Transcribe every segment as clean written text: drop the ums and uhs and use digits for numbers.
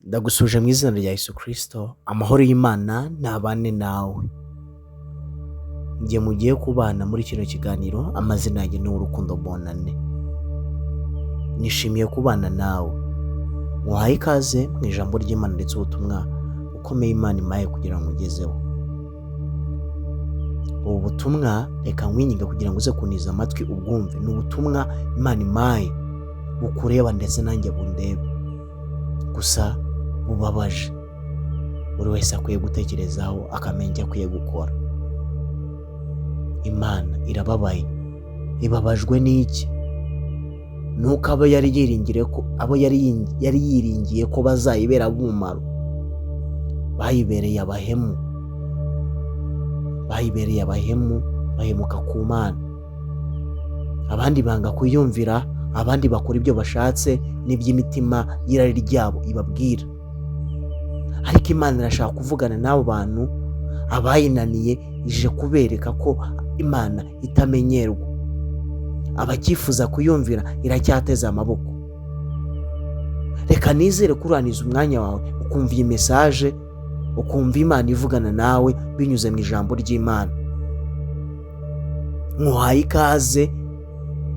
Ndagusuje mu izina rya Yesu Kristo, amahoro y'Imana nabane nawe. Njye mugiye kubana muri kino kiganiro, amazina yanjye ni Urukundo Bonane. Nishimiye kubana nawe. Muhaye ikaze mu ijambo ry'Imana ndetse ubutumwa bukomeye Imana impaye kugira ngo ugezeho. Ubu butumwa reka nkwinginga kugira ngo uze kuniza amatwi ubwumve. Ni ubutumwa Imana impaye bukureba ndetse nanjye bundeba. Gusa bubabaje. Buri wese akwiye gutekerezaho akamenya icyo akwiye gukora. Imana irababaye. Ibabajwe n'iki? Nuko abo yari yiringire ko abo yari yiringiye ko bazayibera umumaro bayibereye abahemu. Bayibereye abahemu bahemuka ku Mana. Abandi banga kuyumvira, abandi bakora ibyo bashatse n'iby'imitima y'irari ryabo ibabwira. Ariko Imana irashaka kuvugana n'abo bantu, abayinaniye ije kubereka ko Imana itamenyerwa. Abakifuza kuyumvira iracyateze amaboko. Reka nizere kuraniza umwanya wawe ukumva iyi message, ukumva Imana ivugana nawe binyuze mu ijambo ry'Imana. Nkuhaye ikaze,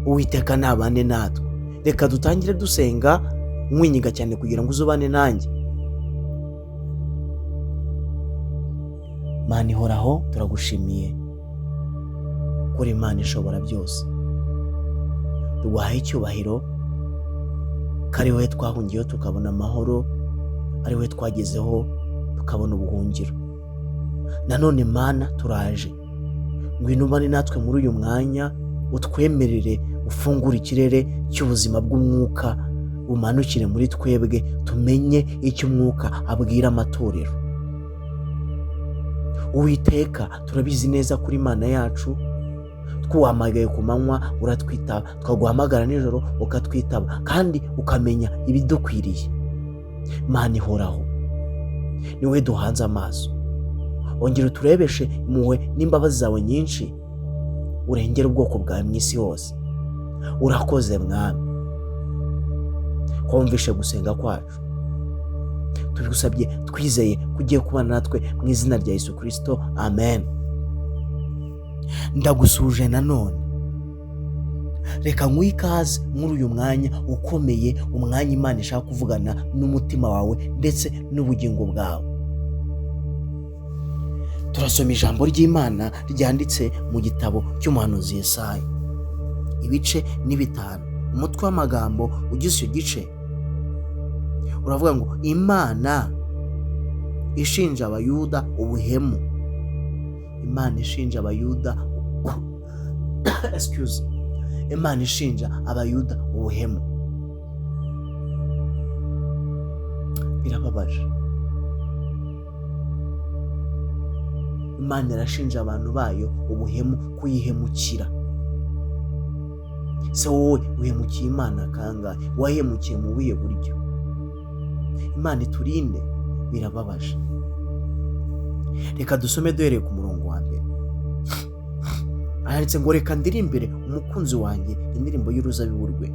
Uwiteka nabane natwe. Reka dutangire dusenga, nkwinginga cyane kugira ngo uzubane nanjye. Mana ihoraho, turagushimiye kuri Imana ishobora byose. Tuguhaye icyubahiro ko ari wowe twahungiyeho tukabona amahoro, ari wowe twagezeho tukabona ubuhungiro. Nanone Mana turaje, ngwino ubane natwe muri uyu mwanya, utwemerere ufungure ikirere cy'ubuzima bw'umwuka, bumanukire muri twebwe tumenye icyo umwuka abwira amatorero. Uwiteka turabizi neza kuri Imana yacu, twuhamagaye ku manywa uratwitaba, twaguhamagara nijoro ukatwitaba kandi ukamenya ibidukwiriye. Mana ihoraho, ni wowe duhanze amaso, ongera uturebeshe impuhwe n'imbabazi zawe nyinshi, urengere ubwoko bwawe mu isi hose. Urakoze Mwami ko wumvishe gusenga kwacu. Tubigusabye twizeye ko ugiye kubana natwe mu izina rya Yesu Kristo, amen. Ndagusuje nanone, reka nguhe ikaze muri uyu mwanya ukomeye, umwanya Imana ishaka kuvugana n'umutima wawe ndetse n'ubugingo bwawe. Turasoma ijambo ry'Imana ryanditse mu gitabo cy'umuhanuzi Yesaya, ibice ni 5. Umutwe w'amagambo ugize icyo gice uravuga ngo Imana ishinja Abayuda ubuhemu. Imana ishinja Abayuda excuse, Imana ishinja Abayuda ubuhemu. Birababaje. Imana irashinja abantu bayo ubuhemu, kuyihemukira. Se wowe uhemukiye Imana kangahe? Wahemukiye mu buhe buryo? Imana iturinde, birababaje. Reka dusome duhereye ku murongo wa mbere. Handitse ngo reka ndirimbire umukunzi wanjye indirimbo y'uruzabibu rwe.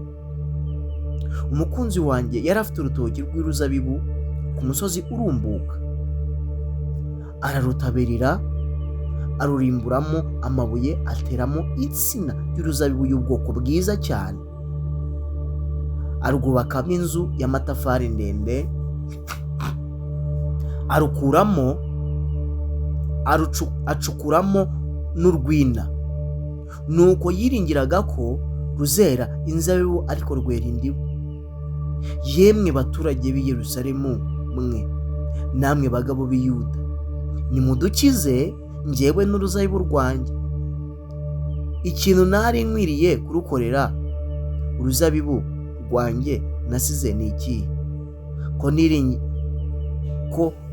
Umukunzi wanjye yari afite urutoki rw'uruzabibu ku musozi urumbuka, ararutabirira, arurimburamo amabuye, ateramo insina y'uruzabibu y'ubwoko bwiza cyane, arwubakamo inzu y'amatafari ndende, arukuramo, acukuramo n'urwina. Nuko yiringiraga ko ruzera inzabibu, ariko rwera indibu. Yemwe baturage b'i Yerusalemu mwe, namwe bagabo b'i Yuda, nimudukize njyewe n'uruzabibu rwanjye. Ikintu nari nkwiriye kurukorera uruzabibu rwanjye nasize ni ikihe? Ko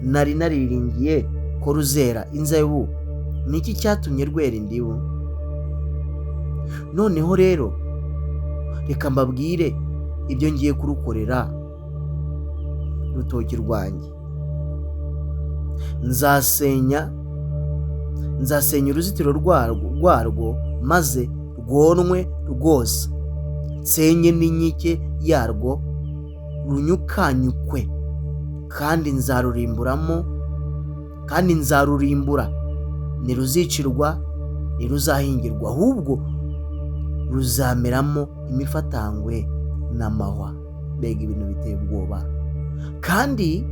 nari nariringiye ko ruzera inzabibu, ni iki cyatumye rwera indibu? Noneho rero reka mbabwire ibyo ngiye kurukorera urutoki rwanjye. Nzasenya uruzitiro rwarwo maze rwonwe rwose, nsenye n'inkike yarwo runyukanyukwe. Kandi nzarurimburamo, kandi nzarurimbura, ntiruzicirwa, ntiruzahingirwa, ahubwo ruzameramo imifatangwe n'amahwa. Mbega ibintu biteye ubwoba! Kandi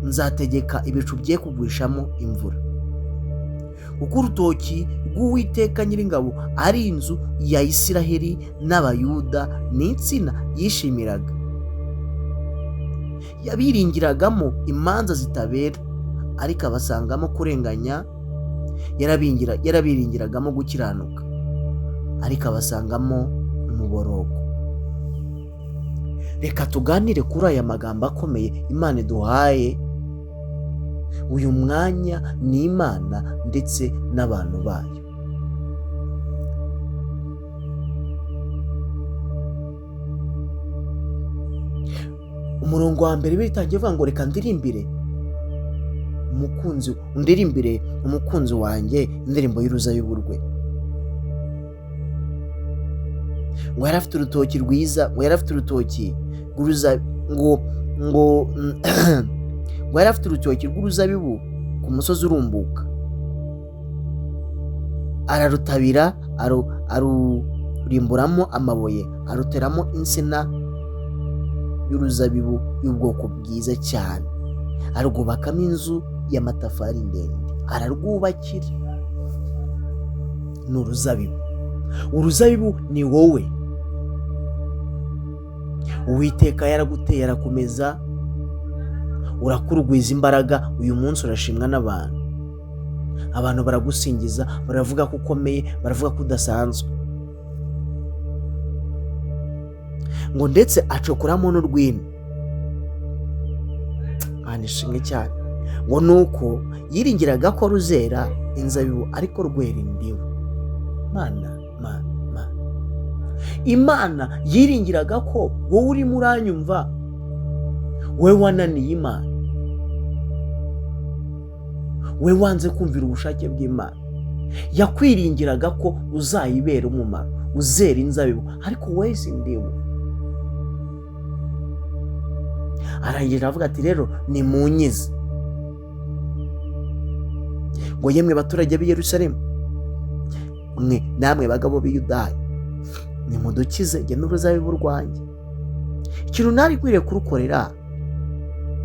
nzategeka ibicu bye kugwishamo imvura, kuko urutoki rw'Uwiteka Nyiringabo ari inzu ya Isiraheli n'Abayuda n'insina yishimiraga. Yabiringiragamo imanza zitabera, ariko abasangamo kurenganya, yarabiringiragamo gukiranuka, ariko abasangamo umuborogo. Reka tuganire kuri aya magambo akomeye Imana iduhaye uyu mwanya, ni Imana ndetse n'abantu bayo. Umurongo wa mbere bitangiye uvuga ngo reka ndirimbire umukunzi, ndirimbire umukunzi wanjye indirimbo y'uruzabibu rwe. Ngo yari afite urutoki rwiza, ngo yari afite urutoki ngo ngo ngo yari afite urutoki rw'uruzabibu ku musozi urumbuka, ararutabira, arurimburamo amabuye, aruteramo insina y'uruzabibu y'ubwoko bwiza cyane, arwubakamo inzu y'amatafari ndende, ararwubakira. Ni uruzabibu. Uruzabibu ni wowe. Uwiteka yaraguteye, arakomeza, urakurugwiza imbaraga. Uyu munsi urashimwa n'abantu, abantu baragusingiza, baravuga ko ukomeye, baravuga ko udasanzwe. Ngo ndetse acokoramo n'urwina. Imana ishimwe cyane. Ngo nuko yiringiraga ko ruzera inzabibu, ariko rwera indimu. Mana, mana, mana. Imana yiringiraga ko wowe urimo uranyumva, wowe wananiye Imana, we wanze kumvira ubushake bw'Imana, yakwiringiraga ko uzayibera umumaro, uzera inzabibu, ariko wese indimu. Arangira avuga ati rero nimunyize. Ngo yemwe baturage b'i Yerusalemu mwe namwe bagabo b'i Yudaya, nimudukize jye n'uruzabibu rwanjye. Ikintu ntari nkwiriye kurukorera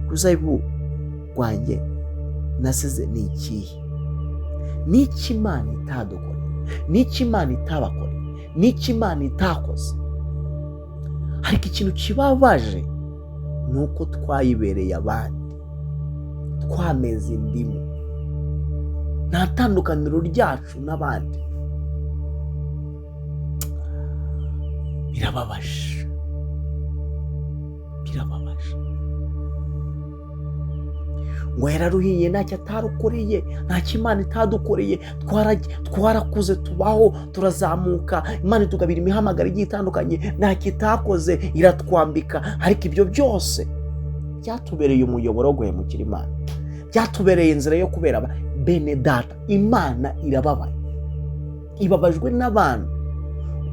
uruzabibu rwanjye nasize ni ikihe? Ni iki Imana itadukoreye? Ni iki Imana itabakoreye? Ni iki Imana itakoze? Ariko ikintu kibabaje ni uko twayibereye abandi, twameze indimu, nta tandukaniro ryacu n'abandi. Birababaje, birababaje. Ngo yararuhiye, ntacyo atarukoreye, ntacyo Imana itadukoreye. Twarakuze, tubaho, turazamuka, Imana itugabira imihamagaro igiye itandukanye, ntacyo itakoze, iratwambika. Ariko ibyo byose byatubereye umuyoboro wo guhemukira Imana, byatubereye inzira yo kubera bene data. Imana irababaye, ibabajwe n'abantu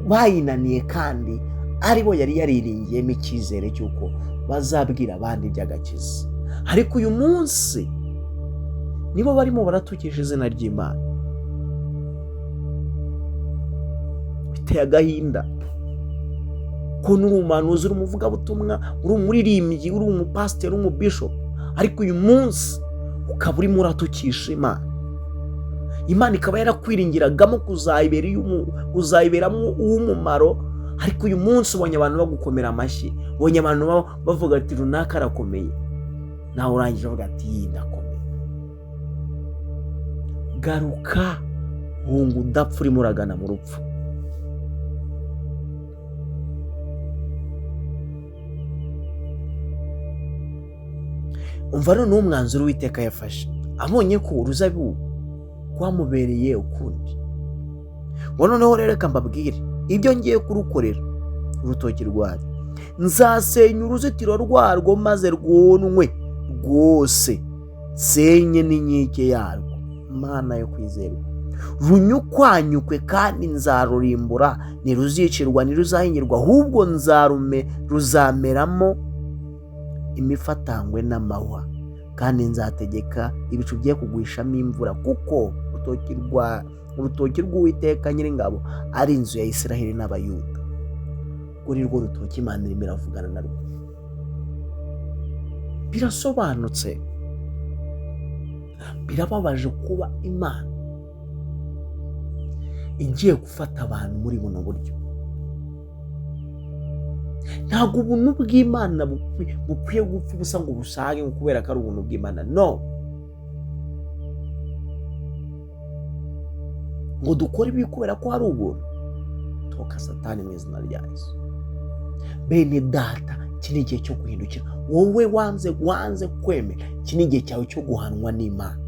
bayinaniye, kandi aribo yari yariringiyemo icyizere cy'uko bazabwira abandi iby'agakiza. Ariko uyu munsi nibo barimo baratukisha izina ry'Imana. Biteye agahinda ko uri umuhanuzi, uri umuvugabutumwa, uri umuririmbyi, uri umupasiteri, uri umubishopu, ariko uyu munsi ukaba urimo uratukisha Imana. Imana ikaba yarakwiringiragamo kuzayiberamo uw'umumaro, ariko uyu munsi ubonye abantu bagukomera amashyi, ubonye abantu bavuga ati runaka arakomeye, nawe urangije uvuga ati iyi ndakomeye. Garuka, hunga udapfa, urimo uragana mu rupfu. Umva noneho umwanzuro Uwiteka yafashe abonye ko uruzabibu rwamubereye ukundi. Ngo noneho rero reka mbabwire ibyo ngiye kurukorera urutoki rwanjye. Nzasenya uruzitiro rwarwo maze rwonwe rwose, nsenye n'inkike yarwo. Mana yo kwizerwa, runyukwanyukwe kandi nzarurimbura, ntiruzicirwa, ntiruzahingirwa, ahubwo nzarume ruzameramo imifatangwe n'amahwa. Kandi nzategeka ibicu bye kugwishamo imvura, kuko urutoki rw'Uwiteka Nyiringabo ari inzu ya Isiraheli n'Abayuda. Urwo ni rwo rutoki Imana irimo iravugana narwo. Birasobanutse, birababaje kuba Imana igiye gufata abantu muri buno buryo. Ntabwo ubuntu bw'Imana bukwiye gupfa ubusa ngo busage kubera ko ari ubuntu bw'Imana. No, ngo dukore ibi kubera ko hari ubuntu. Toka Satani mu izina rya Yesu. Bene data, iki ni igihe cyo guhindukira. Wowe wanze kwemera, iki ni igihe cyawe cyo guhanwa n'Imana.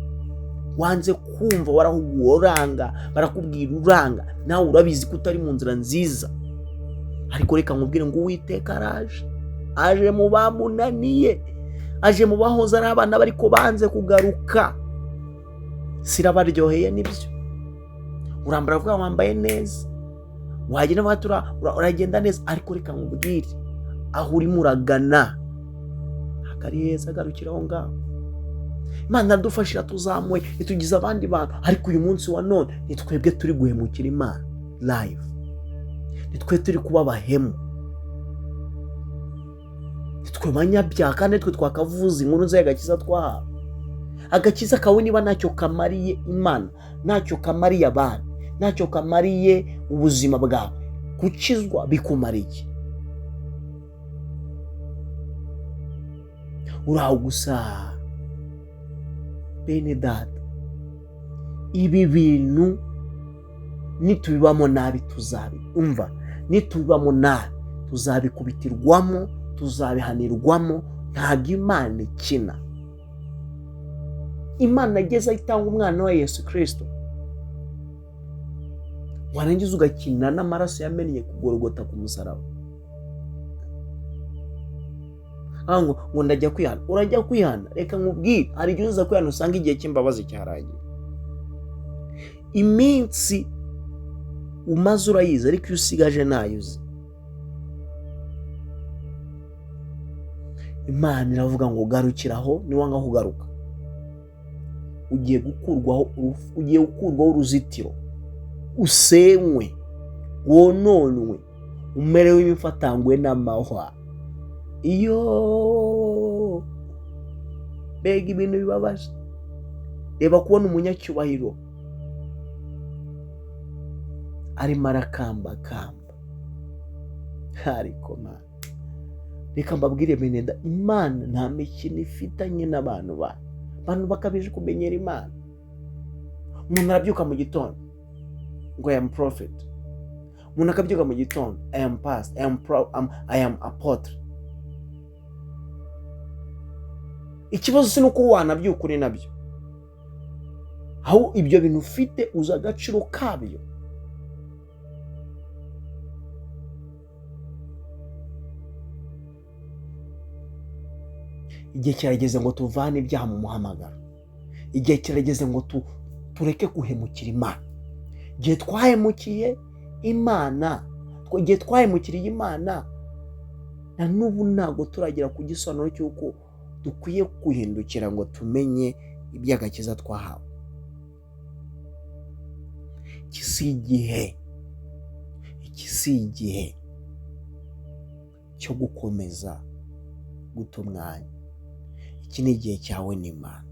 Wanze kumva, warahuguwe uranga, barakubwira uranga, nawe urabizi ko utari mu nzira nziza. Ariko reka nkubwire ngo Uwiteka araje, aje mu bamunaniye, aje mu bahoze ari abana bariko banze kugaruka. Sirabaryoheye nibyo. Urambara avuga wambaye neza, wagenda uragenda neza, ariko reka nkubwire aho urimo uragana ntabwo ari heza. Agarukira aho ngaho. Imana iradufasha, iratuzamuye, itugize abandi bantu, ariko uyu munsi wa none ni twebwe turi guhemukira Imana live, ni twe turi kuba abahemu, ni twe banyabyaha, kandi twe twakavuza inkuru nziza y'agakiza twahawe. Agakiza kawe niba ntacyo kamariye Imana, ntacyo kamariye abandi, ntacyo kamariye ubuzima bwawe, gukizwa bikumara iki? Uraho gusa. Bene data, ibi bintu nitubibamo nabi tuzabi umva, nitubibamo nabi tuzabikubitirwamo, tuzabihanirwamo. Ntabwo Imana ikina. Imana ageze aho itanga umwana wa Yesu Kirisito, warangiza ugakina n'amaraso yamennye kugorogota ku musaraba. Ngo ndajya kwihana, urajya kwihana. Reka nkubwire, hari igihe uza kwihana usanga igihe cy'imbabazi cyarangiye. Iminsi umaze urayizi, ariko iyo usigaje ntayo uzi. Imana iravuga ngo garukiraho, niwanga kugaruka ugiye gukurwaho, ugiye gukurwaho uruzitiro, usenywe, wononwe, umerewe imifatangwe n'amahwa. Iyo mbega ibintu bibabaje. Reba kubona umunyacyubahiro arimo arakambakamba. Ariko Mana, reka mbabwire bene data, Imana nta mikino ifitanye n'abantu bayo. Abantu bakabije kumenyera Imana. Umuntu arabyuka mu gitondo ngo I am prophet, umuntu akabyuka mu gitondo I am pastor, I am apotre. Ikibazo si nuko wanabyuka uri nabyo, aho ibyo bintu ufite uzi agaciro kabyo. Igihe kirageze ngo tuvane ibyaha mu muhamagaro. Igihe kirageze ngo tureke guhemukira Imana. Igihe twahemukiye Imana, igihe twahemukiriye Imana, na n'ubu ntabwo turagera ku gisobanuro cy'uko dukwiye guhindukira ngo tumenye iby'agakiza twahawe. Iki si igihe, iki si igihe cyo gukomeza guta umwanya. Iki ni igihe cyawe n'Imana.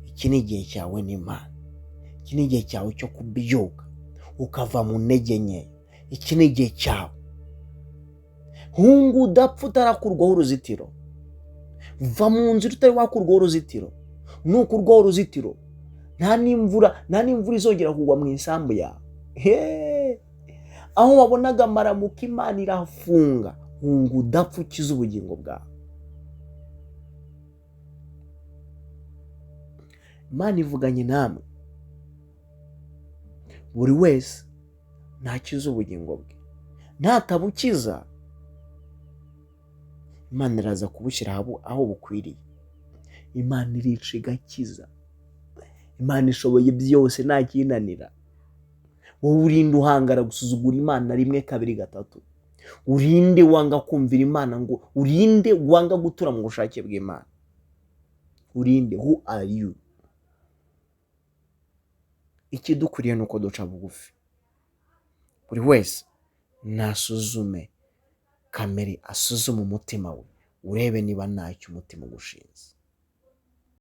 Iki ni igihe cyawe n'Imana. Iki ni igihe cyawe cyo kubyuka ukava mu ntege nke. Iki ni igihe cyawe. Hungu udapfa utarakurwaho uruzitiro. Va mu nzira utari wakurwaho uruzitiro. Nukurwaho uruzitiro, nta n'imvura izongera kugwa mu isambu yawe. Aho wabonaga amaramuko Imana irafunga. Hungu udapfa ukize ubugingo bwawe. Imana ivuganye namwe, buri wese ntakiza ubugingo bwe, natabukiza Imana iraza kubushyira aho bukwiriye. Imana irica igakiza, Imana ishoboye byose, nta kinanira. Wowe urinde uhangara gusuzugura Imana rimwe, kabiri, gatatu. Urinde wanga kumvira Imana, ngo urinde wanga gutura mu bushake bw'Imana. Urinde? Who are you? Ikidukwiriye ni uko duca bugufi. Buri wese nasuzume kamere, asuzume umutima we, urebe niba ntacyo umutima ugushinze.